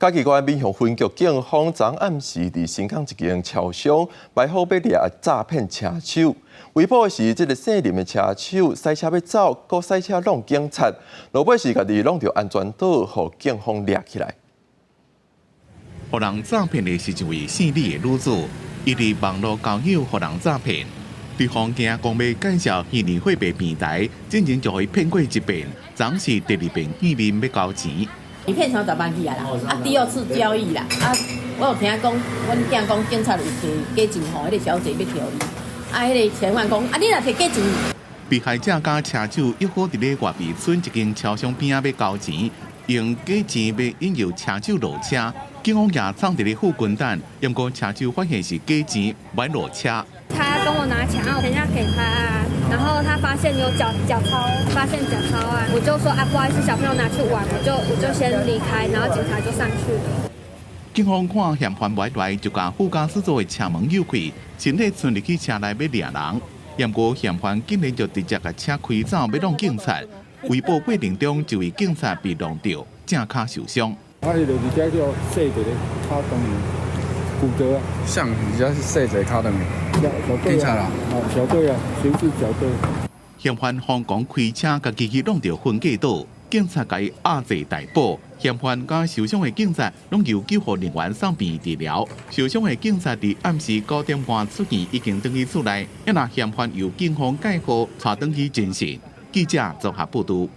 嘉義縣民雄分局警方昨暗時佇新港一間超商埋伏欲掠詐騙車手，圍捕的是這个姓林的車手，駛車欲走，閣駛車挵警察，落尾是家己挵著安全島，予警方掠起來。予人詐騙的是一位姓李的女子，伊佇網路交友予人詐騙，對方驚講欲介紹虛擬貨幣平台，進前就予伊騙過一遍，昨是第二遍見面欲交錢。伊騙30萬去啊啦，啊第二次交易啦，啊我有聽講，阮囝講警察有提假錢予彼个小姐欲提伊，啊彼个嫌犯講，啊你若提假錢。被害者佮車手約好佇咧外埤村一間超商邊仔欲交錢，用假錢欲引誘車手落車，警方也藏佇咧附近等，毋過車手發現是假錢，無落車。他跟我拿錢，我等下給他，然後他發現有假假鈔，發現假鈔啊，我就說啊，不好意思，小朋友拿去玩，我就先離開，然後警察就上去了。警方看嫌犯袂來，就共副駕駛座的車門扭開，身體竄入去車內欲掠人，毋過嫌犯竟然就直接共車開走，欲挵警察。圍捕過程中，一位警察被挵著，正跤受傷。啊，彼個直接叫踅一个跤斷骨折啊。像比較是踅一个跤斷。警察啦，小隊啊，刑事小隊。嫌犯瘋狂開車，家己去挵著分隔島，警察共伊押坐逮捕。嫌犯佮受傷的警察攏由救護人員送病治療。受傷的警察佇暗時9點半出院，已經轉去厝內。啊若嫌犯由警方蓋好，帶轉去偵訊。記者綜合報導。